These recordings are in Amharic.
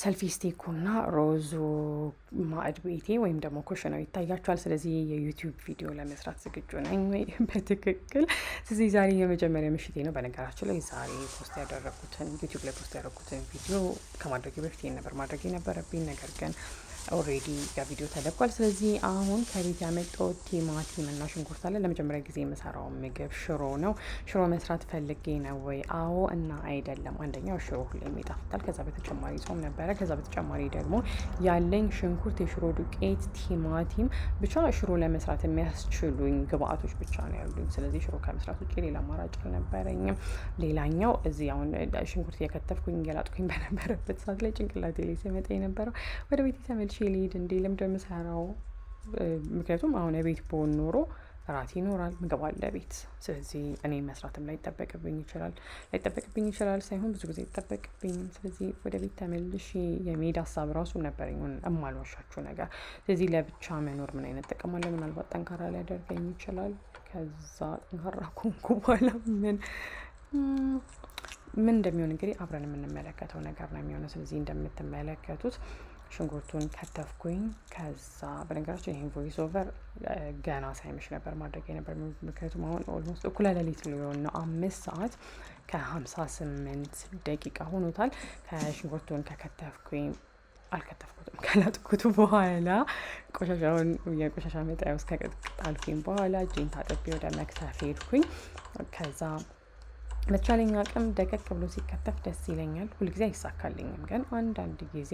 Selfie stick ኡና ሮዙ ማዕድ ቤቴ ወይም ደግሞ ኩሽናው ይታያችኋል። ስለዚህ የ YouTube ቪዲዮ ለመስራት ዝግጁ ነኝ ወይ? በትክክል። ስለዚህ ዛሬ የመጀመሪያ ምሽቴ ነው። በነገራችን ላይ ዛሬ post ያደረኩትን፣ YouTube ላይ post ያደረኩትን ቪዲዮ ከማድረጌ በፊት ይሄን ነበር ማድረግ የነበረብኝ፣ ነገር ግን already ያ ቪዲዮ ተለቋል። ስለዚህ አሁን ከቤት ያመጣሁት ቲማቲም እና ሽንኩርት አለ። ለመጀመሪያ ጊዜ የምሰራው ምግብ ሽሮ ነው። ሽሮ መስራት ፈልጌ ነው ወይ? አዎ እና አይደለም። አንደኛው ሽሮ ሁሌም ይጣፍጣል። ከዛ በተጨማሪ ጾም ነበረ። ከዛ በተጨማሪ ደግሞ ያለኝ ሽንኩርት፣ የሽሮ ዱቄት፣ ቲማቲም ብቻ፣ ሽሮ ለመስራት የሚያስችሉኝ ግብአቶች ብቻ ነው ያሉኝ። ስለዚህ ሽሮ ከመስራት ውጭ ሌላ አማራጭ አልነበረኝም። ሌላኛው እዚህ አሁን ሽንኩርት እየከተፍኩኝ፣ እየላጥኩኝ በነበረበት ሰዓት ላይ ጭንቅላቴ ላይ ሲመጣ የነበረው ወደ ቤት ተመልሼ ልሂድ እንዴ? ለምንድን ነው የምሰራው? ምክንያቱም አሁን ቤት ብሆን ኖሮ እራት ይኖራል፣ ምግብ አለ ቤት። ስለዚህ እኔ መስራትም ላይጠበቅብኝ ይችላል፣ ላይጠበቅብኝ ይችላል ሳይሆን ብዙ ጊዜ አይጠበቅብኝም። ስለዚህ ወደ ቤት ተመልሼ የመሄድ ሀሳብ ራሱ ነበረኝ፣ እማልዋሻችሁ ነገር። ስለዚህ ለብቻ መኖር ምን አይነት ጥቅም አለው? ምናልባት ጠንካራ ሊያደርገኝ ይችላል። ከዛ ጠንካራ ከሆንኩ በኋላ ምን ምን እንደሚሆን እንግዲህ አብረን የምንመለከተው ነገር ነው የሚሆነው። ስለዚህ እንደምትመለከቱት ሽንኩርቱን ከተፍኩኝ። ከዛ በነገራችን ይህን voice over ገና ሳይመሽ ነበር ማድረግ የነበር፣ ምክንያቱም አሁን almost እኩለ ሌሊት ሊሆን ነው። 5 ሰዓት ከ58 ደቂቃ ሆኖታል። ከሽንኩርቱን ከከተፍኩኝ፣ አልከተፍኩትም፣ ከላጥኩት በኋላ፣ ቆሻሻውን የቆሻሻ መጣያ ውስጥ ከጣልኩኝ በኋላ እጄን ታጥቤ ወደ መክተፍ ሄድኩኝ። ከዛ በተቻለኝ አቅም ደቀቅ ብሎ ሲከተፍ ደስ ይለኛል። ሁልጊዜ አይሳካልኝም፣ ግን አንዳንድ ጊዜ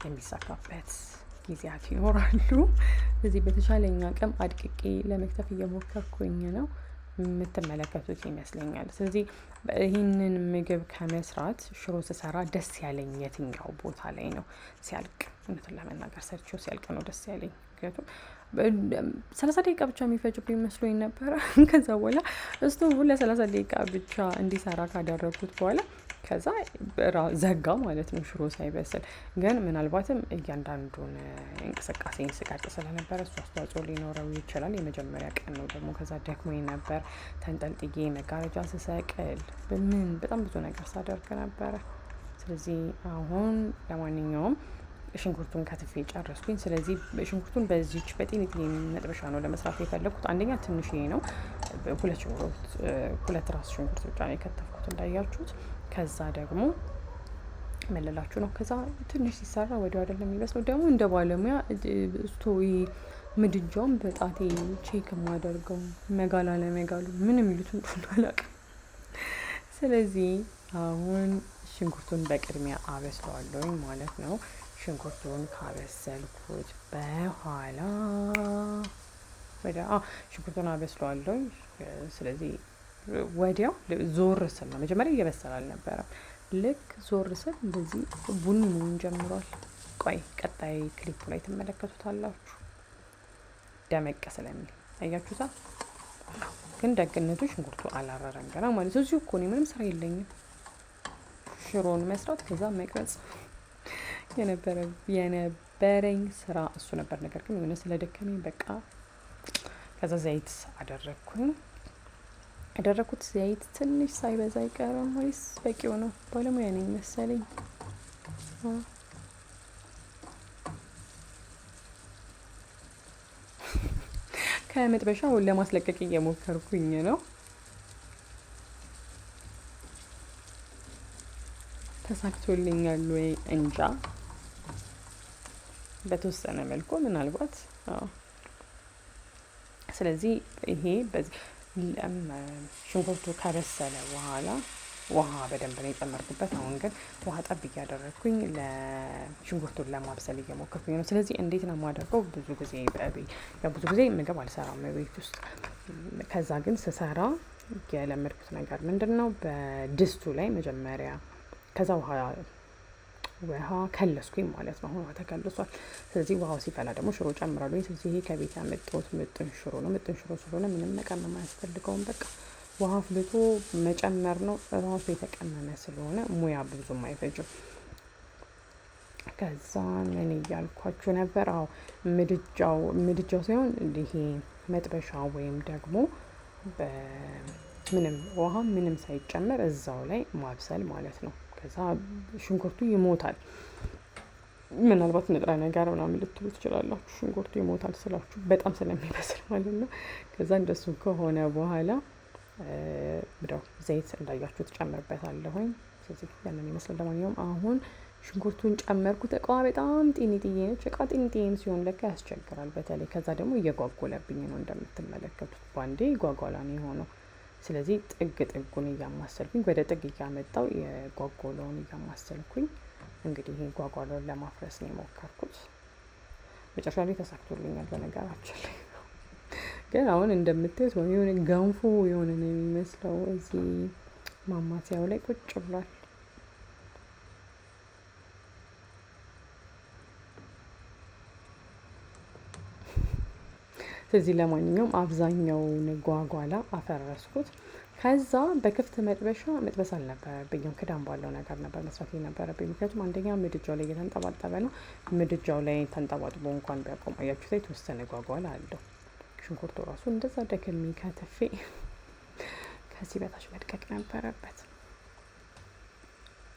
የሚሳካበት ጊዜያት ይኖራሉ። ስለዚህ በተቻለኝ አቅም አድቅቄ ለመክተፍ እየሞከርኩኝ ነው፣ የምትመለከቱት ይመስለኛል። ስለዚህ ይህንን ምግብ ከመስራት ሽሮ ስሰራ ደስ ያለኝ የትኛው ቦታ ላይ ነው? ሲያልቅ፣ እውነቱን ለመናገር ሰርቼው ሲያልቅ ነው ደስ ያለኝ። ምክንያቱም 30 ደቂቃ ብቻ የሚፈጅብኝ መስሎኝ ነበረ። ከዛ በኋላ ስቶቭ ለ30 ደቂቃ ብቻ እንዲሰራ ካደረግኩት በኋላ ከዛ ዘጋ ማለት ነው፣ ሽሮ ሳይበስል። ግን ምናልባትም እያንዳንዱን እንቅስቃሴን ስቀርጽ ስለነበረ እሱ አስተዋጽኦ ሊኖረው ይችላል። የመጀመሪያ ቀን ነው ደግሞ፣ ከዛ ደክሞኝ ነበር። ተንጠልጥዬ መጋረጃ ስሰቅል ምን በጣም ብዙ ነገር ሳደርግ ነበረ። ስለዚህ አሁን ለማንኛውም ሽንኩርቱን ከትፌ ጨረስኩኝ። ስለዚህ ሽንኩርቱን በዚች በጤኒት መጥበሻ ነው ለመስራት የፈለግኩት። አንደኛ ትንሽዬ ነው፣ ሁለት ሽንኩርት፣ ሁለት ራስ ሽንኩርት ብቻ ነው የከተፍኩት እንዳያችሁት። ከዛ ደግሞ መለላችሁ ነው። ከዛ ትንሽ ሲሰራ ወዲያው አይደለም የሚበስለው። ደግሞ እንደ ባለሙያ ስቶዊ ምድጃውን በጣቴ check የማደርገው መጋላ ለመጋሉ ምን የሚሉት እንደሆነ አላውቅም። ስለዚህ አሁን ሽንኩርቱን በቅድሚያ አበስለዋለሁኝ ማለት ነው። ሽንኩርቱን ካበሰልኩት በኋላ ወደ ሽንኩርቱን አበስለዋለሁኝ። ስለዚህ ወዲያው ዞር ስል ነው፣ መጀመሪያ እየበሰለ አልነበረም። ልክ ዞር ስል እንደዚህ ቡኒ መሆን ጀምሯል። ቆይ ቀጣይ ክሊፑ ላይ ትመለከቱታላችሁ። ደመቅ ስለሚል አያችሁታ። ግን ደግነቱ ሽንኩርቱ አላረረም ገና ማለት ነው። እዚሁ እኮ እኔ ምንም ስራ የለኝም። ሽሮን መስራት ከዛ መቅረጽ የነበረኝ ስራ እሱ ነበር። ነገር ግን የሆነ ስለደከመኝ በቃ ከዛ ዘይት አደረግኩኝ። ያደረኩት ዘይት ትንሽ ሳይበዛ አይቀርም ወይስ በቂው ነው? ባለሙያ ነኝ መሰለኝ። ከመጥበሻው ለማስለቀቅ እየሞከርኩኝ ነው። ተሳክቶልኛል ወይ እንጃ። በተወሰነ መልኩ ምናልባት። ስለዚህ ይሄ በዚህ ሽንኩርቱ ከበሰለ በኋላ ውሃ በደንብ ነው የጨመርኩበት። አሁን ግን ውሃ ጠብ እያደረግኩኝ ለሽንኩርቱን ለማብሰል እየሞከርኩኝ ነው። ስለዚህ እንዴት ነው የማደርገው? ብዙ ጊዜ ያው ብዙ ጊዜ ምግብ አልሰራም ቤት ውስጥ። ከዛ ግን ስሰራ የለመድኩት ነገር ምንድን ነው? በድስቱ ላይ መጀመሪያ ከዛ ውሃ ከለስኩኝ ማለት ነው። አሁን ውሃ ተከልሷል። ስለዚህ ውሃው ሲፈላ ደግሞ ሽሮ ጨምራለሁ። ስለዚህ ይሄ ከቤት ያመጣሁት ምጥን ሽሮ ነው። ምጥን ሽሮ ስለሆነ ምንም መቀመም አያስፈልገውም። በቃ ውሃ አፍልቶ መጨመር ነው። ራሱ የተቀመመ ስለሆነ ሙያ ብዙም አይፈጅም። ከዛ ምን እያልኳችሁ ነበር? አዎ፣ ምድጃው፣ ምድጃው ሳይሆን ይሄ መጥበሻ ወይም ደግሞ ምንም ውሃ ምንም ሳይጨመር እዛው ላይ ማብሰል ማለት ነው። ከዛ ሽንኩርቱ ይሞታል። ምናልባት ንጥረ ነገር ምናምን ልትሉ ትችላላችሁ። ሽንኩርቱ ይሞታል ስላችሁ በጣም ስለሚበስል ማለት ነው። ከዛ እንደሱ ከሆነ በኋላ ምዳው ዘይት እንዳያችሁ ትጨምርበታለሁኝ። ስለዚህ ያንን ይመስላል። ለማንኛውም አሁን ሽንኩርቱን ጨመርኩት። እቃዋ በጣም ጢኒጥዬ ነች። እቃ ጢኒጥዬም ሲሆን ለካ ያስቸግራል። በተለይ ከዛ ደግሞ እየጓጎለብኝ ነው እንደምትመለከቱት፣ ባንዴ ጓጓላ ነው የሆነው። ስለዚህ ጥግ ጥጉን እያማሰልኩኝ ወደ ጥግ እያመጣው የጓጎለውን እያማሰልኩኝ እንግዲህ ይሄ ጓጓለውን ለማፍረስ ነው የሞከርኩት። መጨረሻ ላይ ተሳክቶልኛል። በነገራችን ላይ ግን አሁን እንደምታዩት የሆነ ገንፎ የሆነ ነው የሚመስለው እዚህ ማማሰያው ላይ ቁጭ ብሏል። ስለዚህ ለማንኛውም አብዛኛውን ጓጓላ አፈረስኩት። ከዛ በክፍት መጥበሻ መጥበስ አልነበረብኝም። ክዳን ባለው ነገር ነበር መስራት የነበረብኝ። ምክንያቱም አንደኛ ምድጃው ላይ እየተንጠባጠበ ነው። ምድጃው ላይ ተንጠባጥቦ እንኳን ቢያቆም አያችሁት የተወሰነ ጓጓላ አለው። ሽንኩርቱ ራሱ እንደዛ ደክሜ ከተፌ ከዚህ በታች መድቀቅ ነበረበት።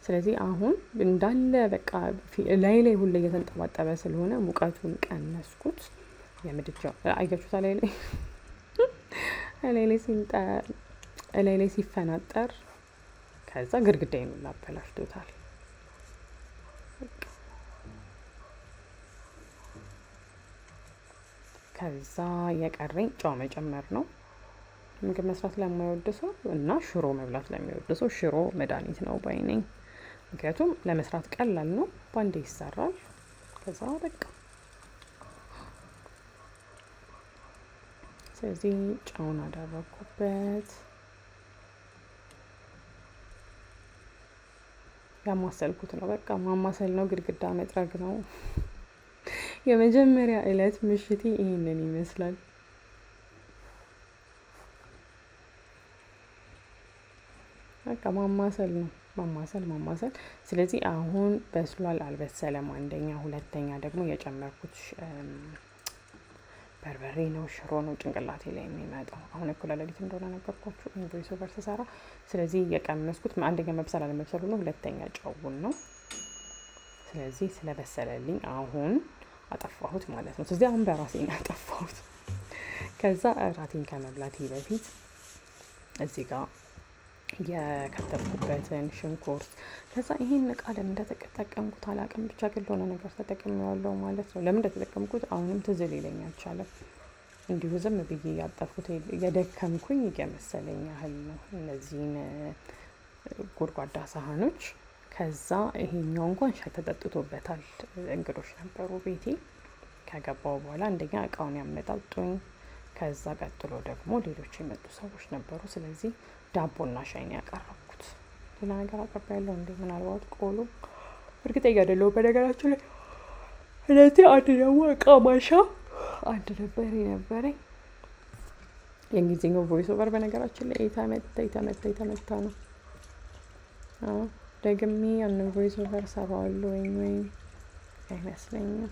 ስለዚህ አሁን እንዳለ በቃ ላይ ላይ ሁሌ እየተንጠባጠበ ስለሆነ ሙቀቱን ቀነስኩት። የምድጃው አያችሁታ ላይ ላይ ላይ ላይ እላይ ላይ ሲፈናጠር ከዛ ግድግዳዬን ሁላ አበላሽቶታል። ከዛ የቀረኝ ጨው መጨመር ነው። ምግብ መስራት ለማይወድ ሰው እና ሽሮ መብላት ለሚወድ ሰው ሽሮ መድኃኒት ነው ባይ ነኝ። ምክንያቱም ለመስራት ቀላል ነው፣ ባንዴ ይሰራል። ከዛ በቃ ስለዚህ ጨውን አደረኩበት። ያማሰልኩት ነው በቃ ማማሰል ነው፣ ግድግዳ መጥረግ ነው። የመጀመሪያ እለት ምሽቴ ይሄንን ይመስላል። በቃ ማማሰል ነው፣ ማማሰል ማማሰል። ስለዚህ አሁን በስሏል አልበሰለም፣ አንደኛ። ሁለተኛ ደግሞ የጨመርኩት በርበሬ ነው፣ ሽሮ ነው ጭንቅላቴ ላይ የሚመጣው። አሁን እኩለ ሌሊት እንደሆነ ነገርኳችሁ voice over ስሰራ። ስለዚህ የቀመስኩት አንደኛ መብሰል አለመብሰሉ ነው፣ ሁለተኛ ጨውን ነው። ስለዚህ ስለበሰለልኝ አሁን አጠፋሁት ማለት ነው። ስለዚህ አሁን በራሴ ነው ያጠፋሁት። ከዛ እራቴን ከመብላቴ በፊት እዚህ ጋር የከተፍኩበትን ሽንኩርት ከዛ ይሄን እቃ ለምን እንደተጠቀምኩት አላውቅም፣ ብቻ ግን ለሆነ ነገር ተጠቅሜዋለሁ ማለት ነው። ለምን እንደተጠቀምኩት አሁንም ትዝ ሊለኝ አልቻለም። እንዲሁ ዝም ብዬ ያጠፍኩት የደከምኩኝ እየመሰለኝ ያህል ነው እነዚህን ጎድጓዳ ሳህኖች። ከዛ ይሄኛው እንኳን ሻይ ተጠጥቶበታል። እንግዶች ነበሩ ቤቴ። ከገባው በኋላ አንደኛ እቃውን ያመጣጡኝ፣ ከዛ ቀጥሎ ደግሞ ሌሎች የመጡ ሰዎች ነበሩ። ስለዚህ ዳቦና ሻይ ነው ያቀረብኩት። ሌላ ነገር አቅርቤያለሁ እንዴ? ምናልባት ቆሎ፣ እርግጠኛ አይደለሁም በነገራችን ላይ። ስለዚህ አንድ ደግሞ እቃ ማንሻ አንድ ነበር የነበረኝ። የእንግሊዝኛው voice over በነገራችን ላይ የተመታ የተመታ የተመታ ነው። ደግሜ ያንን voice over ሰራዋለሁ ወይም አይመስለኝም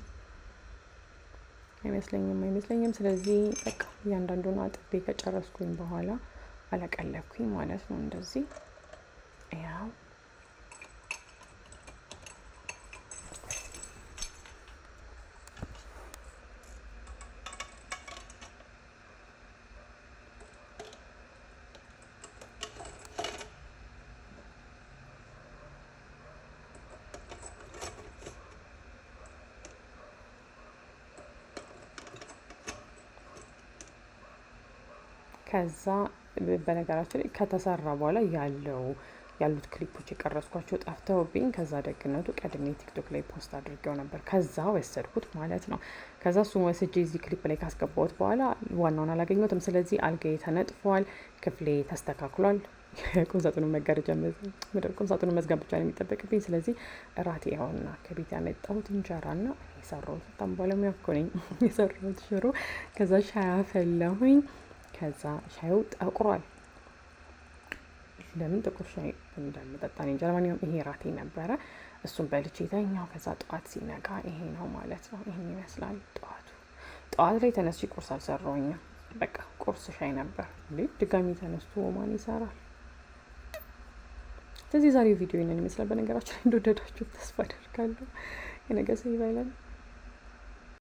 አይመስለኝም አይመስለኝም። ስለዚህ በቃ እያንዳንዱን አጥቤ ከጨረስኩኝ በኋላ አለቀለኩኝ ማለት ነው። እንደዚህ ያው ከዛ በነገራችን ላይ ከተሰራ በኋላ ያሉት ክሊፖች የቀረጽኳቸው ጠፍተውብኝ፣ ከዛ ደግነቱ ቀድሜ ቲክቶክ ላይ post አድርጌው ነበር። ከዛ ወሰድኩት ማለት ነው። ከዛ እሱን ወስጄ እዚህ ክሊፕ ላይ ካስገባሁት በኋላ ዋናውን አላገኘሁትም። ስለዚህ አልጋዬ ተነጥፏል፣ ክፍሌ ተስተካክሏል። ቁምሳጥኑ መጋረጃ ቁምሳጥኑ መዝጋት ብቻ ነው የሚጠበቅብኝ። ስለዚህ እራቴ ይኸውና ከቤት ያመጣሁት እንጀራና የሰራሁት፣ በጣም ባለሙያ እኮ ነኝ፣ የሰራሁት ሽሮ። ከዛ ሻይ አፈላሁኝ። ከዛ ሻዩ ጠቁሯል። ለምን ጥቁር ሻይ እንደምጠጣ እኔ እንጃ። ለማንኛውም ይሄ ራቴ ነበረ። እሱን በልቼ ተኛሁ። ከዛ ጠዋት ሲነጋ ይሄ ነው ማለት ነው። ይሄን ይመስላል ጠዋቱ። ጠዋት ላይ ተነስቼ ቁርስ አልሰራሁኝም። በቃ ቁርስ ሻይ ነበር። እንዴ ድጋሚ ተነስቶ ማን ይሰራል? ስለዚህ ዛሬው ቪዲዮ ይሄንን ይመስላል። በነገራችን ላይ እንደወደዳችሁ ተስፋ አደርጋለሁ። የነገ ሰው ይበለን።